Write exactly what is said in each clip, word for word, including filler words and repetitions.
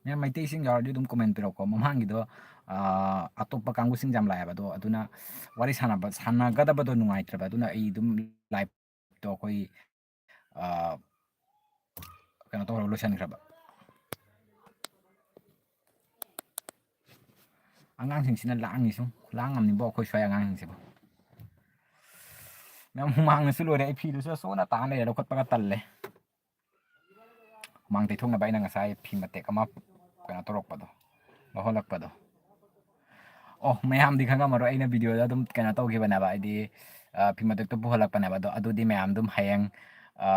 ꯃꯌꯥꯝ ꯃꯩꯇꯩꯁꯤꯡ ꯌꯥꯎꯔꯗꯤ ꯑꯗꯨꯝ comment ꯄꯤꯔꯛꯑꯣꯀꯣ꯫ ꯃꯃꯥꯡꯒꯤꯗꯣ, ꯑꯥ, ꯑꯇꯣꯞꯄ ꯀꯥꯡꯕꯨꯁꯤꯡ ꯌꯥꯝ ꯂꯥꯛꯑꯦꯕ꯫ ꯑꯗꯣ ꯑꯗꯨꯅ ꯋꯥꯔꯤ ꯁꯥꯟꯅꯕ, ꯁꯥꯟꯅꯒꯗꯕꯗꯣ ꯅꯨꯡꯉꯥꯏꯇ꯭ꯔꯕ꯫ ꯑꯗꯨꯅ ꯑꯩ ꯑꯗꯨꯝ liveꯇꯣ ꯑꯩꯈꯣꯏ, ꯑꯥ, ꯀꯩꯅꯣ ꯇꯧꯔꯒ ꯂꯣꯏꯁꯤꯟꯈ꯭ꯔꯕ꯫ ꯑꯉꯥꯡꯁꯤꯡꯁꯤꯅ ꯂꯥꯡꯉꯤ ꯁꯨꯝ꯫ ꯈꯨꯂꯥꯡ ꯑꯃꯅꯤꯕꯣ ꯑꯩꯈꯣꯏ ꯁ꯭ꯋꯥꯏ ꯑꯉꯥꯡꯁꯤꯡꯁꯤꯕꯣ꯫ ꯃꯌꯥꯝ ꯍꯨꯃꯥꯡꯅꯁꯨ ꯂꯣꯏꯔꯦ꯫ ꯑꯩ ꯐꯤꯗꯨꯁꯨ ꯁꯣꯟꯅ ꯇꯥꯅ ꯂꯩꯔꯦ꯫ ꯂꯧꯈꯠꯄꯒ ꯇꯜꯂꯦ꯫ ꯍꯨꯃꯥꯡ ꯇꯩꯊꯣꯛꯅꯕ ꯑꯩꯅ ꯉꯁꯥꯏ ꯐꯤ ꯃꯇꯦꯛ ꯑꯃ ꯀꯩꯅꯣ ꯇꯧꯔꯛꯄꯗꯣ, ꯂꯧꯍꯜꯂꯛꯄꯗꯣ꯫ ꯑꯣ, ꯃꯌꯥꯝꯗꯤ ꯈꯪꯉꯝꯃꯔꯣꯏ, ꯑꯩꯅ videoꯗ ꯑꯗꯨꯝ ꯀꯩꯅꯣ ꯇꯧꯈꯤꯕꯅꯦꯕ, ꯍꯥꯏꯗꯤ, ꯑ, ꯐꯤ ꯃꯇꯦꯛꯇꯣ ꯄꯨꯍꯜꯂꯛꯄꯅꯦꯕ꯫ ꯑꯗꯣ ꯑꯗꯨꯗꯤ ꯃꯌꯥꯝ ꯑꯗꯨꯝ ꯍꯌꯦꯡ, ꯑ,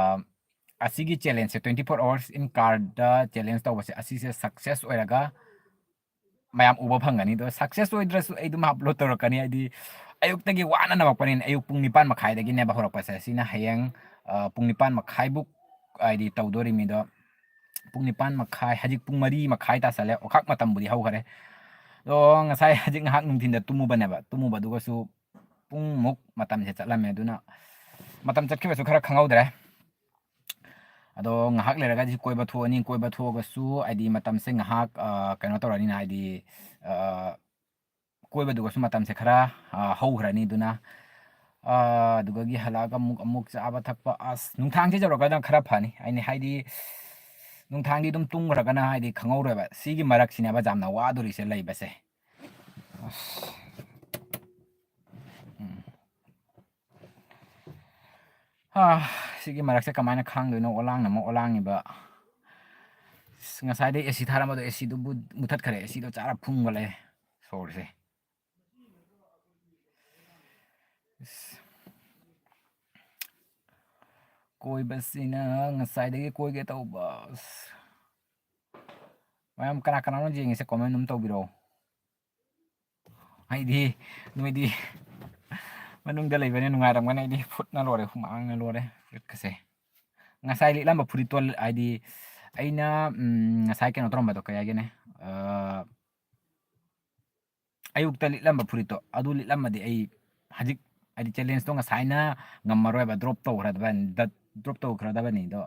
ꯑꯁꯤꯒꯤ challengeꯁꯦ, twenty four hours in carꯗ challenge ꯇꯧꯕꯁꯦ, ꯑꯁꯤꯁꯦ success ꯑꯣꯏꯔꯒ ꯃꯌꯥꯝ ꯎꯕ ꯐꯪꯒꯅꯤ꯫ ꯑꯗꯣ success ꯑꯣꯏꯗ꯭ꯔꯁꯨ ꯑꯩ ꯑꯗꯨꯝ upload ꯇꯧꯔꯛꯀꯅꯤ, ꯍꯥꯏꯗꯤ ꯑꯌꯨꯛꯇꯒꯤ ꯋꯥꯅ ꯅꯝꯃꯛꯄꯅꯤꯅ꯫ ꯑꯌꯨꯛ ꯄꯨꯡ ꯅꯤꯄꯥꯟ ꯃꯈꯥꯏꯗꯒꯤꯅꯦꯕ ꯍꯧꯔꯛꯄꯁꯦ꯫ ꯁꯤꯅ ꯍꯌꯦꯡ, ꯑ, ꯄꯨꯡ ꯅꯤꯄꯥꯟ ꯃꯈꯥꯏꯕꯨꯛ ꯍꯥꯏꯗꯤ ꯇꯧꯗꯣꯔꯤꯃꯤꯗꯣ꯫ ꯄꯨꯡ ꯅꯤꯄꯥꯟ ꯃꯈꯥꯏ, ꯍꯧꯖꯤꯛ ꯄꯨꯡ ꯃꯔꯤ ꯃꯈꯥꯏ ꯇꯥꯁꯜꯂꯦ꯫ ꯑꯣꯈꯥꯛ ꯃꯇꯝꯕꯨꯗꯤ ꯍꯧꯈꯔꯦ꯫ ꯑꯗꯣ ꯉꯁꯥꯏ ꯍꯧꯖꯤꯛ ꯉꯥꯏꯍꯥꯛ ꯅꯨꯡꯊꯤꯟꯗ ꯇꯨꯝꯃꯨꯕꯅꯦꯕ꯫ ꯇꯨꯝꯃꯨꯕꯗꯨꯒꯁꯨ ꯄꯨꯡꯃꯨꯛ ꯃꯇꯝꯁꯦ ꯆꯠꯂꯝꯃꯦ꯫ ꯑꯗꯨꯅ ꯃꯇꯝ ꯆꯠꯈꯤꯕꯁꯨ ꯈꯔ ꯈꯪꯍꯧꯗ꯭ꯔꯦ꯫ ꯑꯗꯣ ꯉꯥꯏꯍꯥꯛ ꯂꯩꯔꯒꯗꯤ ꯀꯣꯏꯕ ꯊꯣꯛꯑꯅꯤ꯫ ꯀꯣꯏꯕ ꯊꯣꯛꯑꯒꯁꯨ ꯍꯥꯏꯗꯤ ꯃꯇꯝꯁꯦ ꯉꯥꯏꯍꯥꯛ, ꯑ, ꯀꯩꯅꯣ ꯇꯧꯔꯅꯤꯅ, ꯍꯥꯏꯗꯤ, ꯑ, ꯀꯣꯏꯕꯗꯨꯒꯁꯨ ꯃꯇꯝꯁꯦ ꯈꯔ, ꯑ, ꯍꯧꯈ꯭ꯔꯅꯤ꯫ ꯑꯗꯨꯅ, ꯑ, ꯑꯗꯨꯗꯒꯤ ꯍꯜꯂꯛꯑꯒ ꯑꯃꯨꯛ, ꯑꯃꯨꯛ ꯆꯥꯕ ꯊꯛꯄ, ꯑꯁ, ꯅꯨꯡꯊꯥꯡꯁꯦ ꯌꯧꯔꯒꯅ ꯈꯔ ꯐꯅꯤ꯫ ꯑꯩꯅ ꯍꯥꯏꯗꯤ ꯅꯨꯡꯊꯥꯡꯗꯤ ꯑꯗꯨꯝ ꯇꯨꯝꯈ꯭ꯔꯒꯅ ꯍꯥꯏꯗꯤ ꯈꯪꯍꯧꯔꯣꯏꯕ꯫ ꯁꯤꯒꯤ ꯃꯔꯛꯁꯤꯅꯦꯕ ꯌꯥꯝꯅ ꯋꯥꯗꯣꯔꯤꯁꯦ ꯂꯩꯕꯁꯦ꯫ ꯑꯁ꯫ ꯎꯝ꯫ ꯍꯥ, ꯁꯤꯒꯤ ꯃꯔꯛꯁꯦ ꯀꯃꯥꯏꯅ ꯈꯥꯡꯗꯣꯏꯅꯣ? ꯑꯣꯂꯥꯡꯅ ꯑꯃꯨꯛ ꯑꯣꯂꯥꯡꯉꯤꯕ꯫ ꯑꯁ, ꯉꯁꯥꯏꯗꯩ AC ꯊꯥꯔꯝꯕꯗꯣ ACꯗꯨꯕꯨ ꯃꯨꯊꯠꯈ꯭ꯔꯦ꯫ ACꯗꯣ ꯆꯥꯔ ꯐꯨꯝꯒ ꯂꯩ ꯁꯣꯔꯁꯦ꯫ ꯑꯁ꯫ ꯀꯣꯏꯕꯁꯤꯅ ꯉꯁꯥꯏꯗꯒꯤ ꯀꯣꯏꯒꯦ ꯇꯧꯕ꯫ ꯑꯁ꯫ ꯃꯌꯥꯝ ꯀꯅꯥ ꯀꯅꯥꯅꯣ ꯌꯦꯡꯉꯤꯁꯦ comment ꯑꯗꯨꯝ ꯇꯧꯕꯤꯔꯛꯑꯣ꯫ ꯑꯩꯗꯤ, ꯅꯣꯏꯗꯤ ꯃꯅꯨꯡꯗ ꯂꯩꯕꯅꯤꯅ ꯅꯨꯡꯉꯥꯏꯔꯝꯒꯅꯤ꯫ ꯑꯩꯗꯤ ꯐꯨꯠꯅ ꯂꯣꯏꯔꯦ, ꯍꯨꯃꯥꯡꯅ ꯂꯣꯏꯔꯦ ꯐꯨꯔꯤꯠꯀꯁꯦ꯫ ꯉꯁꯥꯏ ꯂꯤꯠꯂꯝꯕ ꯐꯨꯔꯤꯠꯇꯣ, ꯍꯥꯏꯗꯤ ꯑꯩꯅ, ꯎꯝ, ꯉꯁꯥꯏ ꯀꯩꯅꯣ ꯇꯧꯔꯝꯕꯗꯣ, ꯀꯩ ꯍꯥꯏꯒꯦꯅꯦ? ꯑ, ꯑꯌꯨꯛꯇ ꯂꯤꯠꯂꯝꯕ ꯐꯨꯔꯤꯠꯇꯣ, ꯑꯗꯨ ꯂꯤꯠꯂꯝꯃꯗꯤ ꯑꯩ ꯍꯧꯖꯤꯛ, ꯍꯥꯏꯗꯤ challengeꯇꯣ ꯉꯁꯥꯏꯅ ꯉꯝꯃꯔꯣꯏꯕ, drop ꯇꯧꯈ꯭ꯔꯗꯕꯅꯤ, ꯗ-, drop ꯇꯧꯈ꯭ꯔꯗꯕꯅꯤ꯫ ꯑꯗꯣ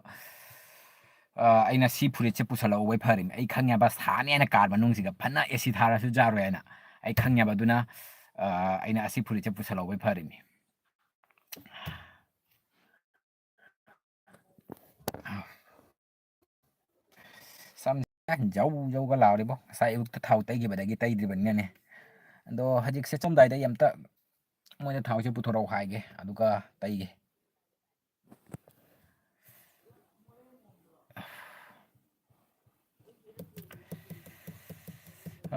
ꯑ, ꯑꯩꯅ ꯁꯤ ꯐꯨꯔꯤꯠꯁꯦ ꯄꯨꯁꯜꯍꯧꯕꯩ ꯐꯔꯤꯅꯤ꯫ ꯑꯩ ꯈꯪꯉꯦꯕ, ꯁꯥꯅꯤ ꯍꯥꯏꯅ ꯀꯥꯔ ꯃꯅꯨꯡꯁꯤꯗ ꯐꯅ AC ꯊꯥꯔꯁꯨ ꯌꯥꯔꯣꯏ ꯍꯥꯏꯅ꯫ ꯑꯩ ꯈꯪꯉꯦꯕ, ꯑꯗꯨꯅ, ꯑ, ꯑꯩꯅ ꯑꯁꯤ ꯐꯨꯔꯤꯠꯁꯦ ꯄꯨꯁꯜꯍꯧꯕꯩ ꯐꯔꯤꯅꯤ꯫ ꯁꯝ ꯖꯧ ꯖꯧꯒ ꯂꯥꯎꯔꯤꯕꯣ꯫ ꯉꯁꯥꯏ ꯑꯌꯨꯛꯇ ꯊꯥꯎ ꯇꯩꯈꯤꯕꯗꯒꯤ ꯇꯩꯗ꯭ꯔꯤꯕꯅꯤꯅꯅꯦ꯫ ꯑꯗꯣ ꯍꯧꯖꯤꯛꯁꯦ ꯆꯠꯂꯝꯗꯥꯏꯗ ꯑꯩ ꯑꯝꯇ ꯃꯣꯏꯅ ꯊꯥꯎꯁꯦ ꯄꯨꯊꯣꯔꯛꯑꯣ ꯍꯥꯏꯒꯦ, ꯑꯗꯨꯒ ꯇꯩꯒꯦ꯫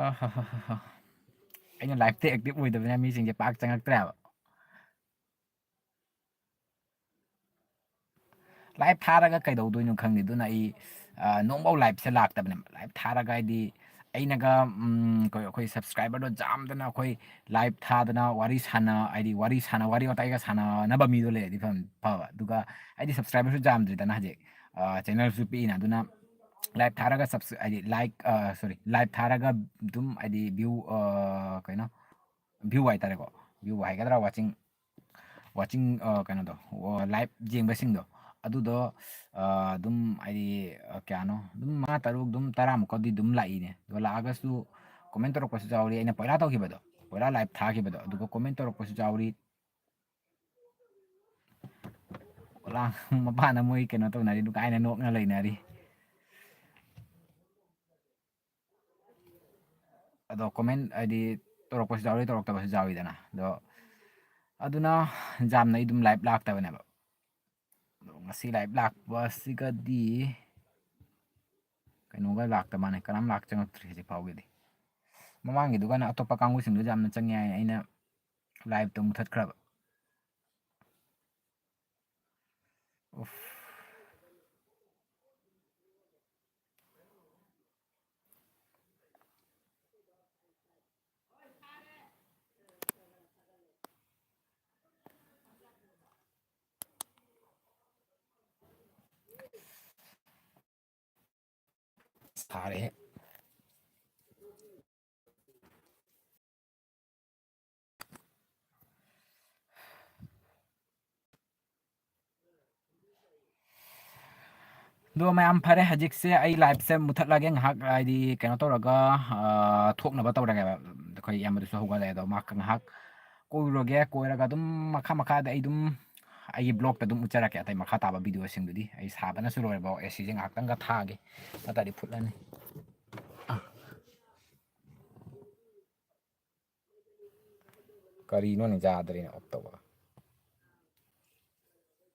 ꯑꯍꯍꯍ꯫ ꯑꯩꯅ live-ꯇ active ꯑꯣꯏꯗꯕꯅꯤꯅ ꯃꯤꯁꯤꯡꯁꯦ ꯄꯥꯛ ꯆꯪꯉꯛꯇ꯭ꯔꯦꯕ꯫ Live ꯊꯥꯔꯒ ꯀꯩꯗꯧꯗꯣꯏꯅꯣ ꯈꯪꯗꯦ꯫ ꯑꯗꯨꯅ ꯑꯩ, ꯑ, ꯅꯣꯡꯐꯥꯎ live-ꯁꯦ ꯂꯥꯛꯇꯕꯅꯦꯕ꯫ Live ꯊꯥꯔꯒ ꯍꯥꯏꯗꯤ ꯑꯩꯅꯒ, ꯎꯝ, ꯑꯩꯈꯣꯏ, ꯑꯩꯈꯣꯏ subscriber-ꯗꯣ ꯌꯥꯝꯗꯅ ꯑꯩꯈꯣꯏ live ꯊꯥꯗꯅ ꯋꯥꯔꯤ ꯁꯥꯟꯅ-, ꯍꯥꯏꯗꯤ ꯋꯥꯔꯤ ꯁꯥꯟꯅ-, ꯋꯥꯔꯤ ꯋꯥꯇꯥꯏꯒ ꯁꯥꯟꯅꯅꯕ ꯃꯤꯗꯣ ꯂꯩꯔꯗꯤ ꯐ-, ꯐꯕ꯫ ꯑꯗꯨꯒ ꯑꯩꯗꯤ subscriber-ꯁꯨ ꯌꯥꯝꯗ꯭ꯔꯤꯗꯅ ꯍꯧꯖꯤꯛ, ꯑ, channel-ꯁꯨ ꯄꯤꯛꯏꯅ꯫ ꯑꯗꯨꯅ live ꯊꯥꯔꯒ subs-, ꯍꯥꯏꯗꯤ like, ꯑ, sorry, live ꯊꯥꯔꯒ ꯑꯗꯨꯝ ꯍꯥꯏꯗꯤ view, ꯑ, ꯀꯩꯅꯣ, view ꯍꯥꯏꯇꯥꯔꯦꯀꯣ, view ꯍꯥꯏꯒꯗ꯭ꯔꯥ, watching, watching, ꯑ, ꯀꯩꯅꯣꯗꯣ, ꯑꯣ, live ꯌꯦꯡꯕꯁꯤꯡꯗꯣ, ꯑꯗꯨꯗꯣ, ꯑ, ꯑꯗꯨꯝ ꯍꯥꯏꯗꯤ, ꯑ, ꯀꯌꯥꯅꯣ, ꯑꯗꯨꯝ ꯃꯉꯥ, ꯇꯔꯨꯛ, ꯑꯗꯨꯝ ꯇꯔꯥꯃꯨꯛꯀꯗꯤ ꯑꯗꯨꯝ ꯂꯥꯛꯏꯅꯦ꯫ ꯑꯗꯣ ꯂꯥꯛꯑꯒꯁꯨ comment ꯇꯧꯔꯛꯄꯁꯨ ꯌꯥꯎꯔꯤ꯫ ꯑꯩꯅ ꯄꯣꯏꯂꯥ ꯇꯧꯈꯤꯕꯗꯣ, ꯄꯣꯏꯂꯥ live ꯊꯥꯈꯤꯕꯗꯣ, ꯑꯗꯨꯒ comment ꯇꯧꯔꯛꯄꯁꯨ ꯌꯥꯎꯔꯤ꯫ ꯂꯥꯡ-, ꯃꯄꯥꯟꯗ ꯃꯣꯏ ꯀꯩꯅꯣ ꯇꯧꯅꯔꯤ, ꯅꯨꯡꯉꯥꯏꯅ ꯅꯣꯛꯅ ꯂꯩꯅꯔꯤ꯫ ꯑꯗꯣ comment ꯍꯥꯏꯗꯤ ꯇꯧꯔꯛꯄꯁꯨ ꯌꯥꯎꯏ, ꯇꯧꯔꯛꯇꯕꯁꯨ ꯌꯥꯎꯏꯗꯅ꯫ ꯑꯗꯣ ꯑꯗꯨꯅ ꯌꯥꯝꯅ ꯑꯩ ꯑꯗꯨꯝ live ꯂꯥꯛꯇꯕꯅꯦꯕ꯫ ꯑꯗꯣ ꯉꯁꯤ live ꯂꯥꯛꯄꯁꯤꯒꯗꯤ ꯀꯩꯅꯣꯒ ꯂꯥꯛꯇ ꯃꯥꯅꯦ, ꯀꯅꯥꯝ ꯂꯥꯛ ꯆꯪꯉꯛꯇ꯭ꯔꯤ ꯍꯧꯖꯤꯛ ꯐꯥꯎꯒꯤꯗꯤ꯫ ꯃꯃꯥꯡꯒꯤꯗꯨꯒꯅ ꯑꯇꯣꯞꯄ ꯀꯥꯡꯕꯨꯁꯤꯡꯗꯨꯁꯨ ꯌꯥꯝꯅ ꯆꯪꯉꯦ ꯍꯥꯏ, ꯑꯩꯅ live-ꯇꯣ ꯃꯨꯊꯠꯈ꯭ꯔꯕ꯫ ꯎꯐ꯫ ꯁꯥꯔꯦꯍꯦ꯫ ꯑꯗꯣ ꯃꯌꯥꯝ, ꯐꯔꯦ, ꯍꯧꯖꯤꯛꯁꯦ ꯑꯩ liveꯁꯦ ꯃꯨꯊꯠꯂꯒꯦ ꯉꯥꯏꯍꯥꯛ, ꯍꯥꯏꯗꯤ ꯀꯩꯅꯣ ꯇꯧꯔꯒ, ꯑ, ꯊꯣꯛꯅꯕ ꯇꯧꯔꯒꯦꯕ꯫ ꯑꯩꯈꯣꯏ ꯏꯌꯥꯝꯕꯗꯨꯁꯨ ꯍꯧꯒꯠꯂꯛꯑꯦ, ꯑꯗꯣ ꯃꯥ ꯉꯥꯏꯍꯥꯛ ꯀꯣꯏꯔꯨꯔꯒꯦ꯫ ꯀꯣꯏꯔꯒ ꯑꯗꯨꯝ ꯃꯈꯥ ꯃꯈꯥꯗ ꯑꯩ ꯑꯗꯨꯝ ꯑꯩꯒꯤ vlogꯇ ꯑꯗꯨꯝ ꯎꯠꯆꯔꯛꯀꯦ, ꯑꯇꯩ ꯃꯈꯥ ꯇꯥꯕ videoꯁꯤꯡꯗꯨꯗꯤ꯫ ꯑꯩ ꯁꯥꯕꯅꯁꯨ ꯂꯣꯏꯔꯦꯕ, ACꯁꯦ ꯉꯥꯏꯍꯥꯛꯇꯪꯒ ꯊꯥꯒꯦ, ꯅꯠꯇ꯭ꯔꯗꯤ ꯐꯨꯠꯂꯅꯤ꯫ ꯑ꯫ ꯀꯔꯤꯅꯣꯅꯦ ꯌꯥꯗ꯭ꯔꯦꯅꯦ?